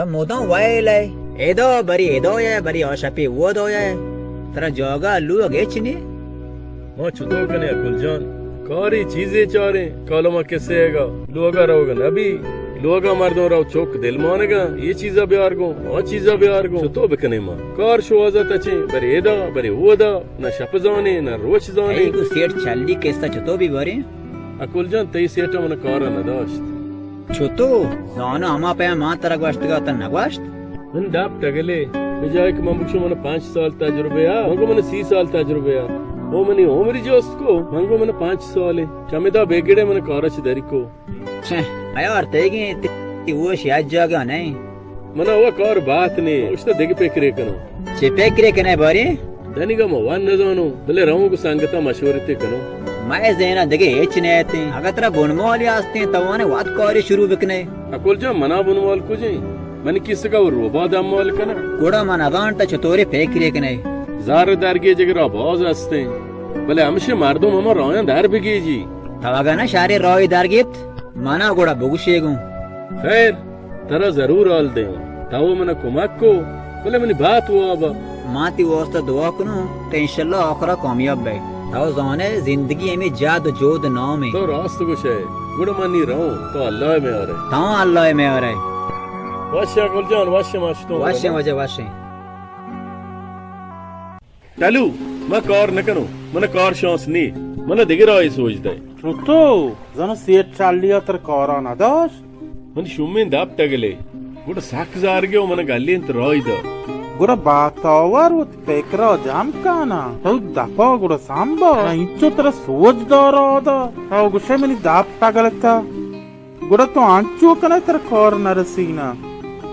تو مدام ویل ئے۔ ادا بری ادا ئے، بری آ شپی اودا ئے۔ ترا جاگہ لوگ ہچ نی؟ ما چطور کنے اکل جان؟ کاری چیزے چاریں، کالما کسے گا، لوگا روگا نبی، لوگا مردم رو چوک دل مانگا، یہ چیزا بیار گو، آ چیزا بیار گو، چطور بکنے ما؟ کار شوازا تچیں، بری ادا، بری اودا، نہ شپ زانے، نہ روچ زانے۔ تئی گو سیٹ چلی قصہ چطور بی باریں؟ اکل جان، تئی سیٹا من کارا نداشت۔ چتو؟ زاناں ہما پیم مان ترا گوشتگا، ترا نگوشت؟ من دپ ٹگلے، بجائے کہ من بگشوں من پنچ سال تجربہ آ، من گو من سی سال تجربہ آ۔ او منی عمری جوست کو، من گو من پنچ سالے۔ چمدا بیگڑے من کارا چہ دری کو۔ چہ، ایار تیگیں تی ہوش یک جاگہ نہیں۔ منا وہ کار بات نے، اشتا دگہ پکرے کنو۔ چے پکرے کنے باریں؟ دنیگا ما وان نزانو، بلے رہوں گو سنگتا مشورتے کنو۔ مئے ذہنا دگہ ہچ نیتیں۔ اگہ ترا بنمالی ہستیں، توانے وت کاری شروع بکنے۔ اکل جان، منا بنمال کجیں؟ منی کیسگا و روبا دمال کناں۔ گڑا من نزانتا چطوری پکرے کنے۔ زر درگیجگ را باز ہستیں، بلے ہمشی مردم ہما رایاں در بگیجی۔ تو اگہ نہ شریں راہی در گیپت، منا گڑا بگوشے گوں۔ خیر، ترا ضرور حال دیاں۔ تو منا کمک کو، بلے منی بات وابا۔ ما تی واسطہ دعا کنوں کہ انشاءاللہ آخرا کامیاب بئے۔ تو زانے زندگی ہمے جہد و جہد نامیں۔ تو راست گوشے، گڑا من نی رہوں، تو اللہ میارے۔ تو اللہ میارے۔ وشیں گل جان، وشیں ماشتوں۔ وشیں واجہ، وشیں۔ ٹلو، من کار نہ کنوں، من کار شانس نی، من دگہ راہے سوج دے۔ چتو، زاناں سیٹ چالی ء ترا کارا نداشت؟ من شومیں دپ ٹگلے، گڑا سک زارگے و من گلینت راہی دا۔ گڑا باتاور وت پکرا جم کانا، تو دپا گڑا سامبا، انچو ترا سوج دارا دا، تو گوشے منی دپ ٹگلتا۔ گڑا تو انچو کنے ترا کار نرسینا؟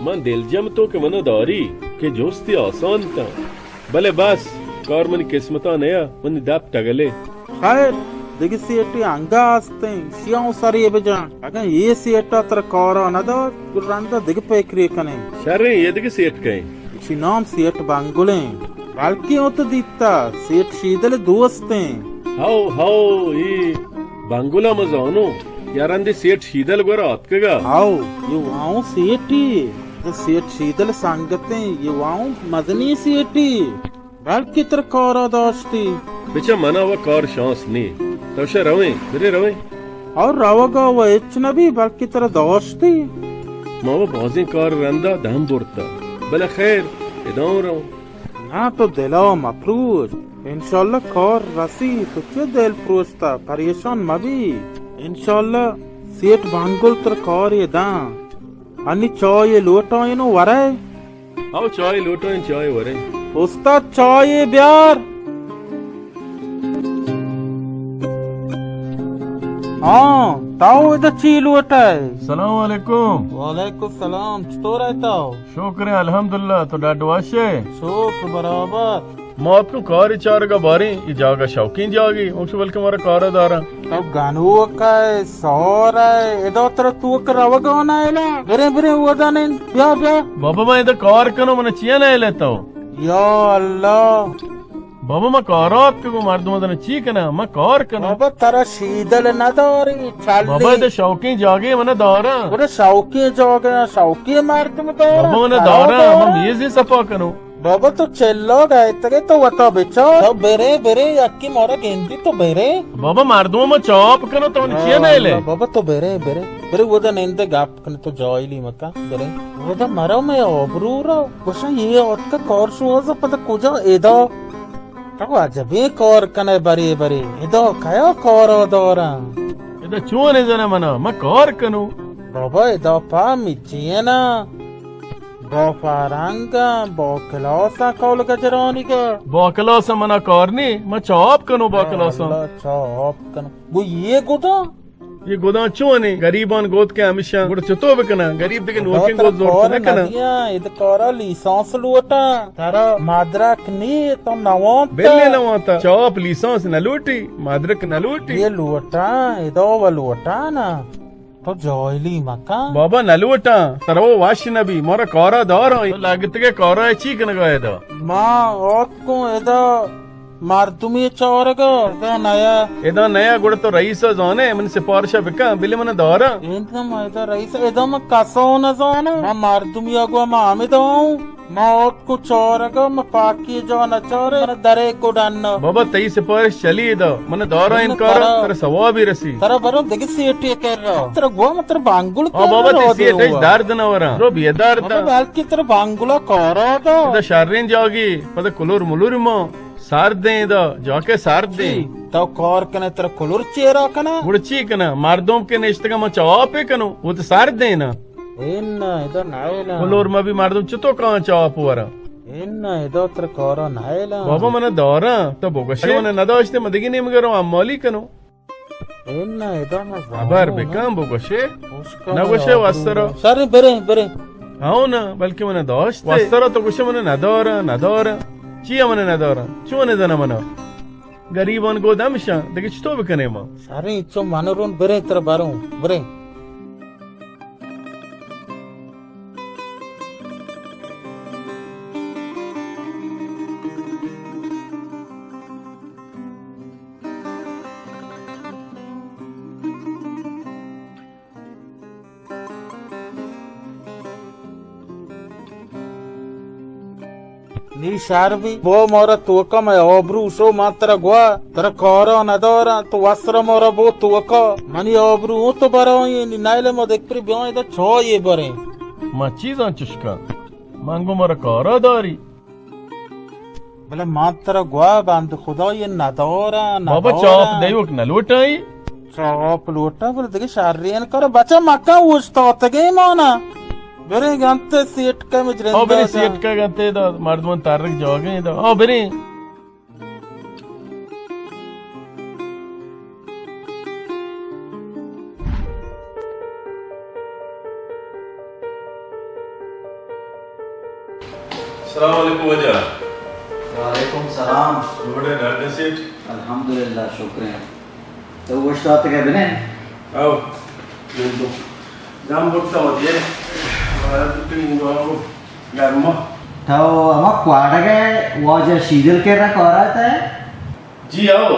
من دلجم تو کہ منا داری کہ جستی آسان تا۔ بلے بس، کار منی قسمتا نیا، منی دپ ٹگلے۔ خیر، دگہ سیٹے انگا ہستیں، شیاں سرے بجن۔ اگاں اے سیٹا ترا کارا نداشت، گڑا رندا دگہ پکرے کنیں۔ شریں، اے دگہ سیٹ کئیں؟ اشی نام سیٹ بنگلیں، بلکیں وت دیتا، سیٹ شیدل دوستیں۔ ہو، ہو، اے بنگلا مزانو، یا رندے سیٹ شیدل گورا آتکگا۔ ہو، یہ واؤں سیٹی، یہ سیٹ شیدل سنگتیں، یہ واؤں مزنی سیٹی۔ بلکیں ترا کارا داشتی۔ بچا منا و کار شانس نی۔ تو شا رویں، برے رویں۔ اور روگا و ہچ نبی، بلکیں ترا داشتی۔ ما و بازیں کار رندا دم برتا۔ بلے خیر، اداؤں رو۔ نا تو دلا مپروش۔ انشاءاللہ کار رسی، تو چے دل پروشتا، پریشان مبی۔ انشاءاللہ سیٹ بانگل ترا کارے داں۔ انی چائے لوٹائینو ورے؟ او چائے لوٹائیں، چائے وریں۔ استاد، چائے بیار۔ ہاں، تاو ادا چی لوٹائے؟ سلام علیکم۔ وعلیکم السلام، چطور ئے تاو؟ شکر ہے، الحمدللہ، تو ڈاڈ وش ئے؟ شکر برابر۔ ما اتکوں کارے چارگا باریں، اے جاگہ شوقیں جاگے، اونچو بلکہ مارا کارا داراں۔ تو گنوک ئے، سور ئے، ادا ترا توک روگا نہ الا۔ بریں، بریں، اودا نند، بیا، بیا۔ بابا، من ادا کار کنوں، من چیا نہ الا تو؟ یا اللہ۔ بابا، من کارا اتکگوں، مردم دن چی کناں؟ من کار کنوں۔ بابا، ترا شیدل نداری، چلی۔ بابا، ادا شوقیں جاگے من داراں۔ گڑا شوقیں جاگے، شوقیں مردم داراں۔ بابا، من داراں، من میزے صفا کنوں۔ بابا، تو چلو گئے تگے تو وتا بچار۔ تو برے، برے، یکی مارا گندی تو برے۔ بابا، مردم ما چاپ کنو، تو من چیئے نہ لے۔ بابا، تو برے، برے، برے، اودا نندے گپ کن، تو جاہلی مکن، برے۔ اودا مرو میں آبرو را، گوشن یہ آتکا کار شوازا پدا کجا ادا۔ تو عجبیں کار کنے برے، برے، ادا کیا کارا دارن؟ ادا چون زنہ منا، ما کار کنو۔ بابا، ادا پا مچینا۔ با فرنگاں، با کلاساں کول گجرانیگا۔ با کلاساں منا کار نی، من چاپ کنوں با کلاساں۔ اللہ، چاپ کنوں۔ گو یہ گداں؟ یہ گداں چونیں؟ گریبان گوت کہ ہمیشاں۔ گڑا چطور بکناں؟ گریب دگہ نوکیں گوت زور نہ کناں۔ ادا کارا لیسانس لوٹاں۔ ترا مدرک نی، تو نوانتا۔ بلے نوانتا۔ چاپ لیسانس نہ لوٹی، مدرک نہ لوٹی۔ یہ لوٹاں، ادا و لوٹاں نا۔ تو جاہلی مکن۔ بابا نہ لوٹاں، ترا وش نبی، مارا کارا داراں۔ تو لگتگے کارا چی کنگا ادا؟ ما آتکوں ادا مردمی چارگا، ادا نیا۔ ادا نیا، گڑا تو رئیس ءَ زانے، من سفارش ءَ بکن، بلے من دارا۔ ادا ما ادا رئیس، ادا ما کسا نہ زانا۔ ما مردمی آگو ما ہمیں داؤں۔ ما آتکو چارگا، ما پاکی جا نہ چارے، من درے کو ڈنا۔ بابا، تئی سفارش چلی ادا، من دارا من انکار، ترا، ترا ثوابی رسی۔ ترا برو دگہ سیٹے کر رہا۔ ترا گوا من ترا بانگل ہاں کر بابا، رہا تئی سیٹ دے اچ ہوا۔ درد نہ ورا۔ رو بے درد۔ بابا، بلکہ ترا بانگلا کارا دا۔ ادا شرین جاگی، پدا کلور ملور ما۔ سردیں ادا، جاکہ سردیں۔ جی، تو کار کنے ترا کلور چیرا کنا؟ گڑا چی کنا؟ مردم کہ نشتگا ما چاپے کنو، وہ تو سردیں نا۔ اے نا، ادا نہ اے نا۔ کلور ما بھی مردم چتو کان چاپ ورا؟ اے نا، ادا ترا کارا نہ اے نا۔ بابا من دارا، تو بگشے۔ ارے؟ من نداشتے، من دگی نیمگرو امالی کنو۔ اے نا، ادا ما زانو خبر نا۔ بکن، بگوشے۔ نگوشے وسترا۔ سر برے، برے۔ ہاں نا، بلکہ من داشت۔ وسترا تو گوشے من ندارا، ندارا۔ چی من ندارا؟ چون زنا منا؟ گریبان گو دمشان، دگہ چطور بکنے ما؟ سر چو من رون برے تر بارون، برے۔ نی شر بی، بو مارا توکا مئے آبرو شو، من ترا گوا، ترا کارا ندارا، تو وسرا مارا بو توکا، منی آبرو اوں تو برائیں، نی نائل ما دک پری بیاں ادا چائے بریں۔ ما چیزاں چشکا، من گو مارا کارا داری۔ بلے من ترا گوا بند خدا یہ ندارا، بابا ندارا۔ چاپ دیوک نہ لوٹائی؟ چاپ لوٹا، بلے دگہ شرین کر بچا مکا اوشتاتگے مانا۔ بریں گنتے سیٹ کا مجرن او بریں دا سیٹ کا گنتے دا، مردمان ترک جاگے دا۔ او بریں۔ السلام علیکم واجہ۔ وعلیکم سلام۔ جوڑ ئے، ڈاکٹر سیٹھ؟ الحمدللہ، شکر ایں۔ تو اوشتاتگ ئے بنند؟ او، بلکل۔ دم برتا واجہ۔ گرما۔ تو ہما کواڑگ ءِ واجہ شیدل کرا کارا اتئے؟ جی ہو،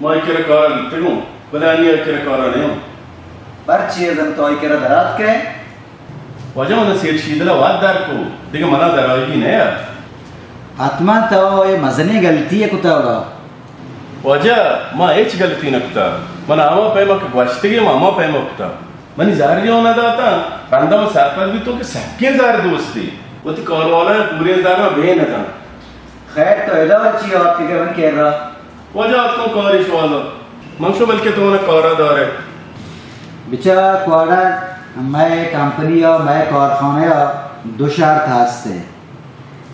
ما آئی کرا کارا بیتگوں، بلے آنی آئی کرا کارا نیاں۔ پرچے زن تو آئی کرا دراتکئے؟ واجہ من سیٹھ شیدل ءَ وت در کو، دگہ منا درائیگی نیا۔ حتما تو اے مزنیں گلتی ءَ کتا گا۔ واجہ ما ہچ گلتی نہ کتا، من ہما پیما کہ گوشتگے ما ہما پیما کتا۔ منی زر یو نہ داتاں، رندا من سرپد بیتوں کہ سکیں زر دوستی، وتی کاروالاں پوریں زراں بے نہ داں۔ خیر، تو ادا چی آتکگئے من کرا؟ واجہ آتکوں کارے شوازا۔ من شو بلکہ تو منا کارا دارے۔ بچار کواڑا، مئے کمپنی ءَ مئے کارخانہ ءَ دو شرط ہست اے۔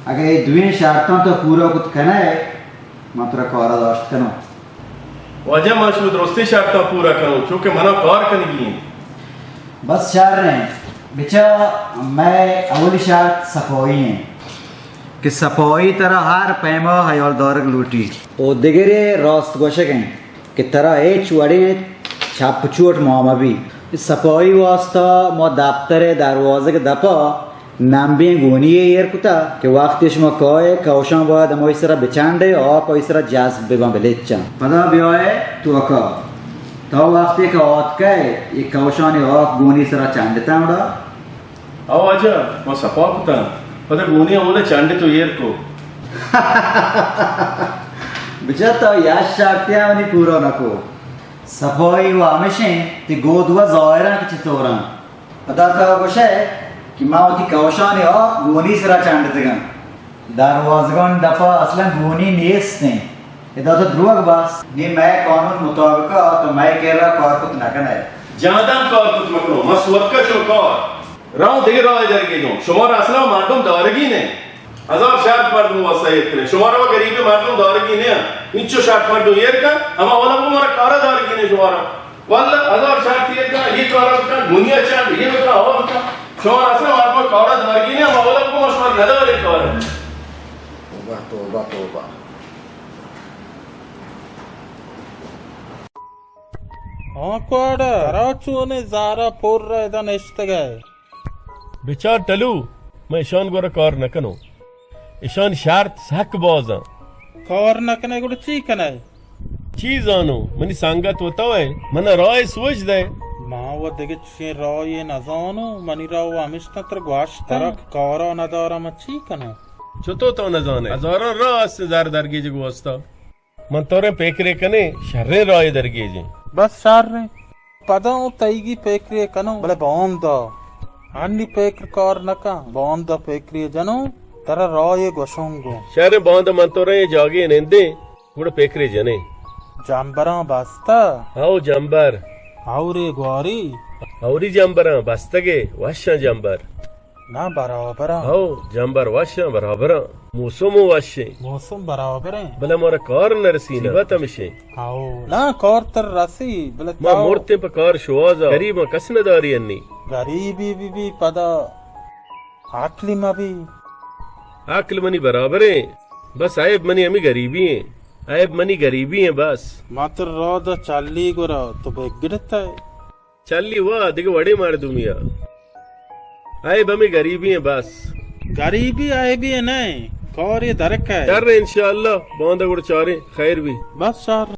اگہ اے دوئیں شرطاں تو پورا کت کنئے، من ترا کارا داشت کنوں۔ واجہ من شو درستیں شرطاں پورا کنوں، چونکہ منا کار کنگی انت۔ بس شر انت۔ بچار مئے اولی شرط سپائی انت۔ کہ سپائی ترا ہر پیما ہیال دارگ لوٹی۔ او دگرے راست گوشگ انت کہ ترا ہچ وڑیں چپ چوٹ مان مبی۔ سپائی واسطہ ما دپتر ءِ دروازگ دپا نمبیں گونی یے ایر کتا کہ وقتی شما کائے، کئوشاں باید ہمائی سرا بچنڈے، آپ آئی سرا جذب بباں بلچاں۔ پدا بیائے توکا۔ تو وقتی کہ آتکئے، اے کئوشانی آپ گونی سرا چنڈتاں گڑا؟ او واجہ، ما سپا کتاں۔ پدا گونی اولا چنڈت و ایر کو۔ بچار تو یک شرطے ہم منی پورا نہ کو۔ سپائی و ہمشیں، تی گود و ظاہراں کہ چطوراں۔ پدا تو گوشئے کہ ما وتی کئوشانی آپ گونی سرا چنڈتگاں۔ دروازگانی دپا اصلاً گونی نیست انت۔ ادا تو دروگ بس۔ نی مئے قانون مطابقا تو مئے کرا کار کت نہ کنئے۔ جاندم کار کت مکنو، ما سوتکا چو کار۔ راہ دگہ راہ درگیجوں۔ شمارا اصلاً مردم دارگی نہ۔ ہزار شرط مردم واسطہ ایت کنئے۔ شمارا و غریب مردم دارگی نہ۔ انچو شرط مردم ایر کن، ہما اولا بگو مارا کارا دارگی نہ شمارا۔ واللہ ہزار شرط ایر کن، یہ کارا بکن، دنیا چنڈ، یہ بکن، ہوا بکن۔ شمارا اصلاً مردم کارا دارگی نہ، ہما اولا بگو ما شمارا ندارے کارا۔ توبہ، توبہ، توبہ۔ ہاں کواڑا، ترا چونیں زارا پر ادا نشتگئے؟ بچار ٹلو، من اشان گورا کار نہ کنوں۔ اشان شرط سک بازاں۔ کار نہ کنے گڑا چی کنے؟ چی زانو، منی سنگت و تو ئے، منا راہ سوج دے۔ ما و دگہ چشیں راہے نہ زانو، منی راہ و ہمیشتاں تر گوشت۔ ترا کارا نہ دارا، من چی کناں؟ چتو تو نہ زانے؟ ہزاراں راہ است زر درگیجگ واسطہ۔ من تو رے پیکرے کنے، شریں راہے درگیجیں۔ بس شریں۔ پدا اوں تئیگی پیکرے کنوں، بلے باندا۔ انی پیکر کار نہ کن، باندا پیکرے جنوں، ترا راہے گوشوں گوں۔ شریں، باندا من تو رے جاگے نندیں، گڑا پیکرے جنیں۔ جمبراں بستہ؟ ہو جمبر۔ ہورے گواری؟ ہوری جمبراں بستگے، وشاں جمبر۔ نہ برابراں۔ ہو، جمبر وشاں برابراں۔ موسم و وشیں۔ موسم برابریں۔ بلے مارا کار نہ رسی، نہ۔ بات ہمشیں۔ ہو۔ نہ کار تر رسی، بلے ما تو مرتیں پہ کار شوازا۔ غریباں کس نہ داری انی۔ غریبی بی بی پدا عقلی مہ بی۔ عقل منی برابریں۔ بس عیب منی ہمیں غریبی ہیں۔ عیب منی غریبی ہیں بس۔ ما تر را دا چلی گورا تو بگڑتا ہے۔ چلی وا دگہ وڑیں مردمے ء۔ عیب ہمے گریبی ایں بس۔ گریبی عیبی نہ ایں، کارے درک ء۔ شر انشاءاللہ، باندا گڑا چاریں، خیر بی۔ بس شر۔